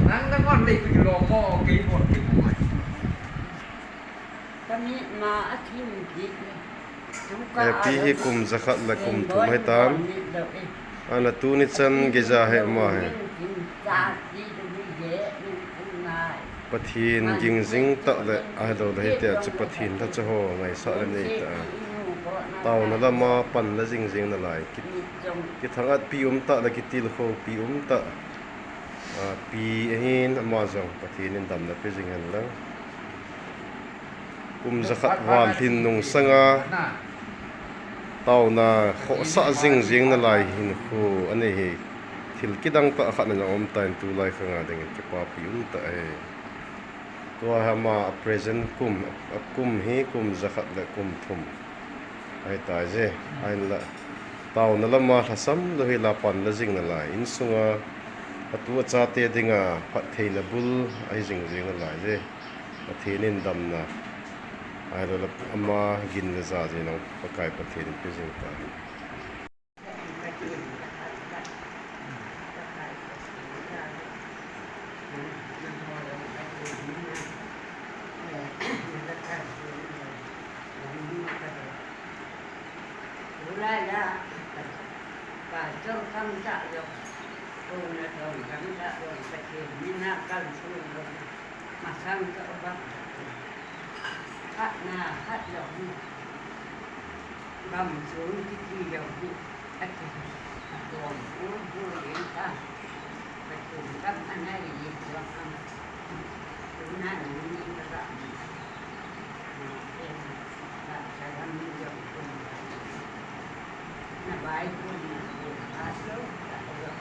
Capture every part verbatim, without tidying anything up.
Nang na ngon lei pi lo ko kei mo kei mo. Kami ma a thim ki. Hepi hi kum jakhat le kum thum hitan. Ana tuni chan geija hi ama hi. Pathen ging jing tah le ahilou le hitia chu Pathen lhacha ho ngaisah le nei tah a. Taona lama pan le jing jing nalai. Ki, kithangatpi um tah le kitilkhoupi um tah. A, pi ahin ama jong Pathen in damna pe jing hen lang. Kum jakhat val hin nungsanga taona khohsah jing jing nalai hinkho anei hi thil kidang tah khat ana um tan tulai khanga dingin kipapi um tah ahi. Tua hi ama a present kum, a kum hi kum jakhat le kum thum. Ahitai je, ahinla. Taona lama lhasam lou hi la pan le jing nalai. Insunga, atu achate dinga phattheina bul ahi jing jing nalai je. Pathen in damna. Ahilou le ama gin le ja jeh in Pakai Pathen in pe jing ta. Masang ka bang. Khat na khat jong. Gam chung kiti jong hi. Ati. Adom u u len ta. Ka chung gam anai len jong am. Tuna ni ni ka gam. Na em. Ka salam ni jong kun. Na bai kun na kun. Ka so. Ka so.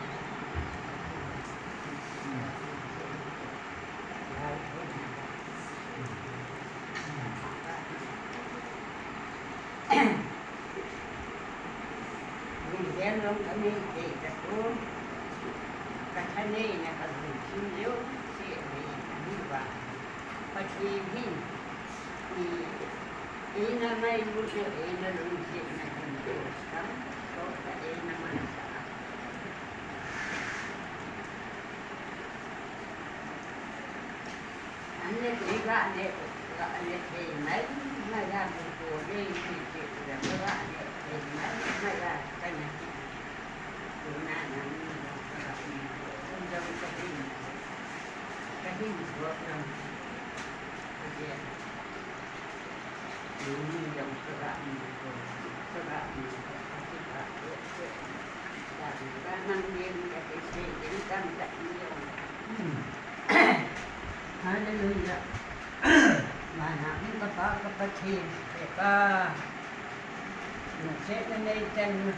Lunglen long ka nei thei ta pon, ka thaneina ka lungthim jouse nei ka nei uva. Pathen hin, i, eina ngailutna, eina lungsetna hin, tamtah eina mansah a. An le kei ga le, ga le thei mai, mai ga bu ko le, ki ki ga ga le thei mai, mai ga ka na ki. Ko na na ni ga ga ni ko, ko ga ka ni. Ka ni ko na. Ko je. Ni ni ga ka ga ni ko, ka ga ni ko, ka ki ga ko. Hallelujah. Mana in ka pa ka Pathen, e pa. Nungsetna nei chan.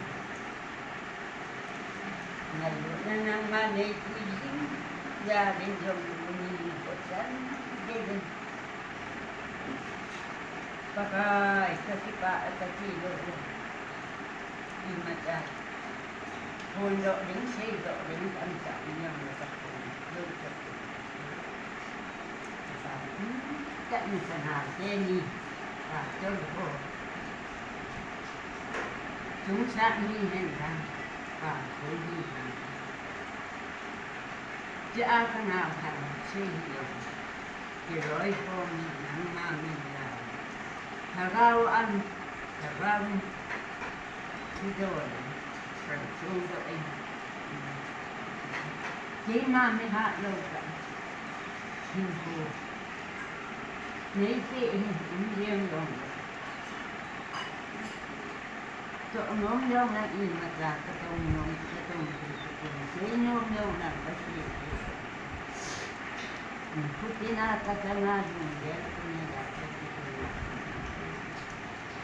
Ngailutna nangma nei pui jing. Ya ding jong ni ko chan. Ding. Pakai, ka kipah, ka tilou. Imacha. Phondoh ding, seidoh ding, tamtah in jong la ka phondoh. Ka phondoh. Ka phondoh. Ka phondoh. Ka phondoh. Chungchang ni hen lang, pa thei ni hen lang. Cha ka nao khan sei hi jong, kiloi khom hi nangma min la. Lhagao an, lhagao in, kidoh in, kan chungdoh in. Keima mi ha lou ka, hinkho. Nei pe hin, in jeng jong. Toh nom jong lang imacha, katong nom, katong thei, katong sei nom jong lang kasei thei. Khutina kachanga jong jel kona ja kasei thei.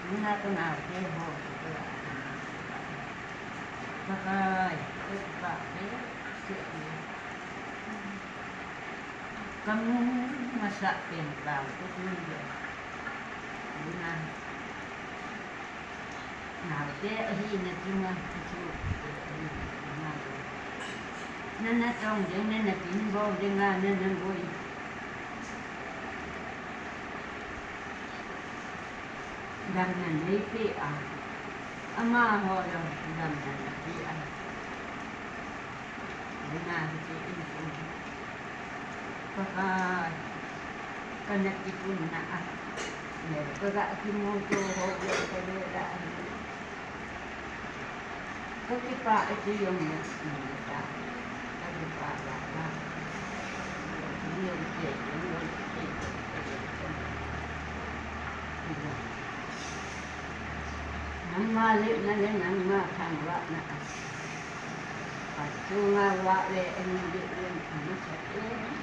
Tuna kanaote ho, Pakai, Pakai, sei. Kamu masah pen bang, kamu je. Tuna. Naote ahina chunga, chu, nana tong ding, nana tin bol ding a, nana boi. Damna nei pe a. Amaho jong damna nei pe a. Nina hiti in kum. Pakai, kana kipunna a. Nel kaga kimuto ho ve kavela. Kakipah e ti jong neta. Kakipah vava. Jong te, jong te. Nangma lhepna le nangma thangvahna a. Pachunga vah le, eng le, eng, eng, eng,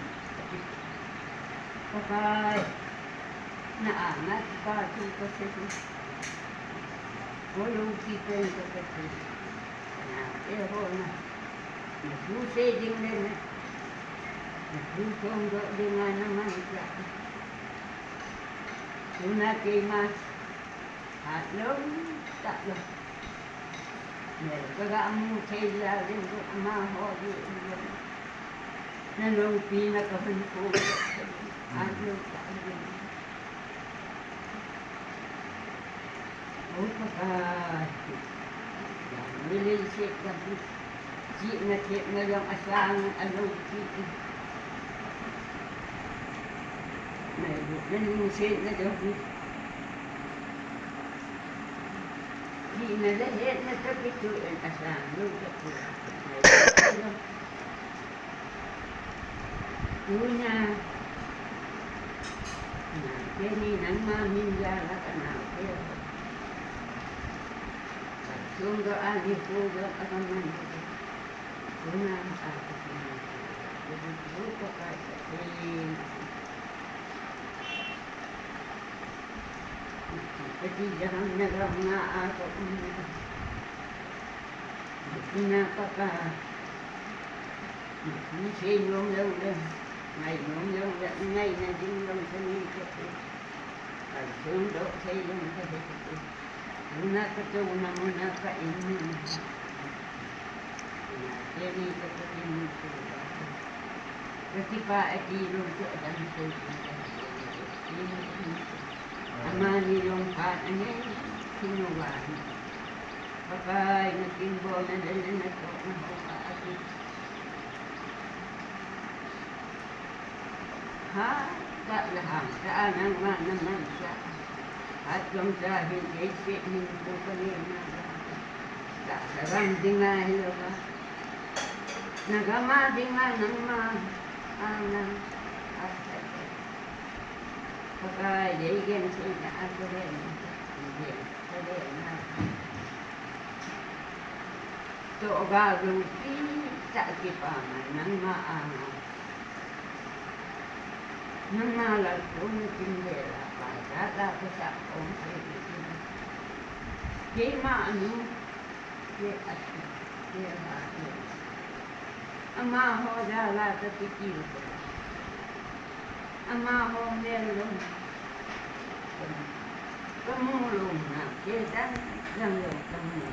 Pakai, na anga kipa thu kasei. Kolo kipen kasei. Na, e ho na. Na thu sei ding le na. Na thu songdoh ding a na mangcha. Tuna keima. Hatlou, tatlou. Nel kaga mu thei jal in amaho hi. Naloupina kahin ko. Hatlou, tatlou. O Pakai. Nilei se kabu. Chihna thepna jong asang alou pi. Nalungsetna jong hi. Chihna le hetna toh kitoh in asang lou toh pi. Tuna. Naote ni nangma min jal a kanaote. Sum doh a nikho jong a kaman. Tuna a kaman. Tuna a kaman. Kati jaham na gam na a kaman. Tuna Pakai. Sei nom jong le, ngai nom jong le, ngaina ding jong kanei kate. Kalson doh sei jong kahepoi. Tuna katouna muna ka in ni. Tuna teni katouna muna. Kakipah e ti lou chu adam sei jong kahepoi. Amani jong phat anei, kinu vang. Pakai, nakinbol na le le natoh na ho a ati. Ha, ta la hang, ta nangma na mansa. Hat jong ta hin, ei se hin, ko ka le na. Ta sa ram ding a hi lo ba. Na gam a ding a nangma, a na, a sa. Pakai, dei geng sei na a ko le na. Geng. Toh ga lungpi tah kipa mai nangma anga. Nangma lal kum kin de la pa ja la ko sa ong se ni. Keima anu ke ati ke ha ke. Amaho ja la ta ti ki ko. Amaho mel lo. Kamu lo na ke dan jang lo kamu.